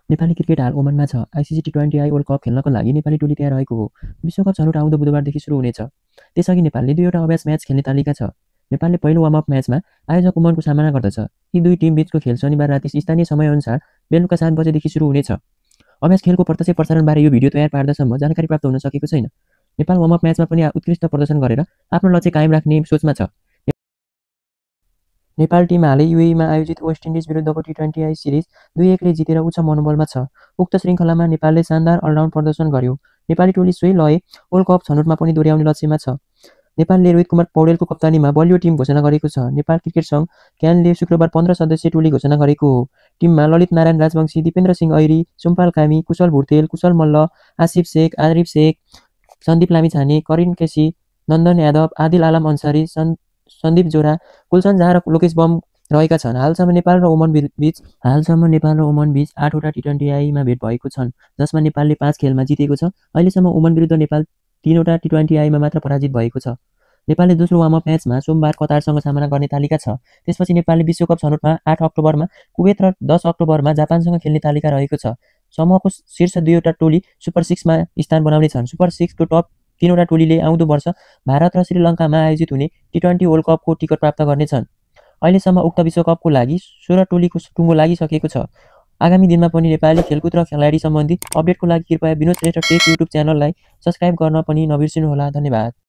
Nepali cricket हाल ओमनमा छ। ICC टी20 world cup खेल्नको लागि नेपाली टोली तयार रहेको हो। विश्वकप छनौट आउँदो बुधबारदेखि सुरु हुनेछ। त्यसअघि नेपालले 2वटा अभ्यास म्याच खेल्ने तालिका छ। नेपालले पहिलो वार्मअप म्याचमा आयोजक ओमनको सामना गर्दछ। यी दुई टिम बीचको खेल शनिबार राति स्थानीय समयअनुसार बेलुका 7 बजेदेखि सुरु हुनेछ। अभ्यास खेलको प्रत्यक्ष प्रसारणबारे यो भिडियो तयार पार्दासम्म जानकारी प्राप्त हुन सकेको छैन। नेपाल वार्मअप म्याचमा पनि उत्कृष्ट प्रदर्शन गरेर आफ्नो लक्ष्य कायम राख्ने सोचमा छ। नेपाल टिम हालै युएईमा आयोजित वेस्ट इन्डिज विरुद्धको टी20 सिरिज 2-1 ले जितेर उच्च मनोबलमा छ। उक्त श्रृङ्खलामा नेपालले शानदार अलराउन्ड प्रदर्शन गर्यो। नेपाली टोली सोही लय वर्ल्ड कप छनौटमा पनि दोहोर्याउने लक्ष्यमा छ। नेपालले रोहित कुमार पौडेलको कप्तानीमा बलियो टिम घोषणा गरेको छ। नेपाल क्रिकेट सङ्घ क्यानले शुक्रबार 15 सदस्यीय टोली घोषणा गरेको हो। टिममा ललित नारायण राजवंशी, दिपेन्द्र सिंह ऐरी, सोमपाल कामी, कुशल भुर्तेल, कुशल मल्ल, आसिफ शेख, आरिफ शेख, सन्दीप लामिछाने, करिन केसी, नन्दन यादव, आदिल आलम अन्सारी, सन्दीप जोरा, कुलसन झा र लोकेश बम रहेका छन्। हालसम्म नेपाल र ओमन बीच 8वटा टी20मा भेट भएको छन्, जसमा नेपालले 5 खेलमा जितेको छ। अहिलेसम्म ओमन विरुद्ध नेपाल 3वटा टी20मा मात्र पराजित भएको छ। नेपालले दोस्रो वार्मअप म्याचमा सोमबार कतारसँग सामना गर्ने तालिका छ। त्यसपछि नेपालले विश्वकप छनौटमा 8 अक्टोबरमा कुवेत र 10 अक्टोबरमा जापानसँग खेल्ने तालिका रहेको छ। समूहको शीर्ष 2वटा टोली सुपर 6मा स्थान बनाउने छन्। सुपर 6को टप 3वटा टोलीले आउँदो वर्ष भारत र श्रीलङ्कामा आयोजित हुने टी20 वर्ल्ड कपको टिकट प्राप्त गर्नेछन्। अहिलेसम्म उक्त विश्वकपको लागि 16 टोलीको टुङ्गो लागिसकेको छ। आगामी दिनमा पनि नेपाली खेलकुद र खेलाडी सम्बन्धी अपडेटको लागि कृपया विनोद श्रेष्ठ टेक युट्युब च्यानललाई सब्स्क्राइब गर्न पनि नबिर्सिनुहोला। धन्यवाद।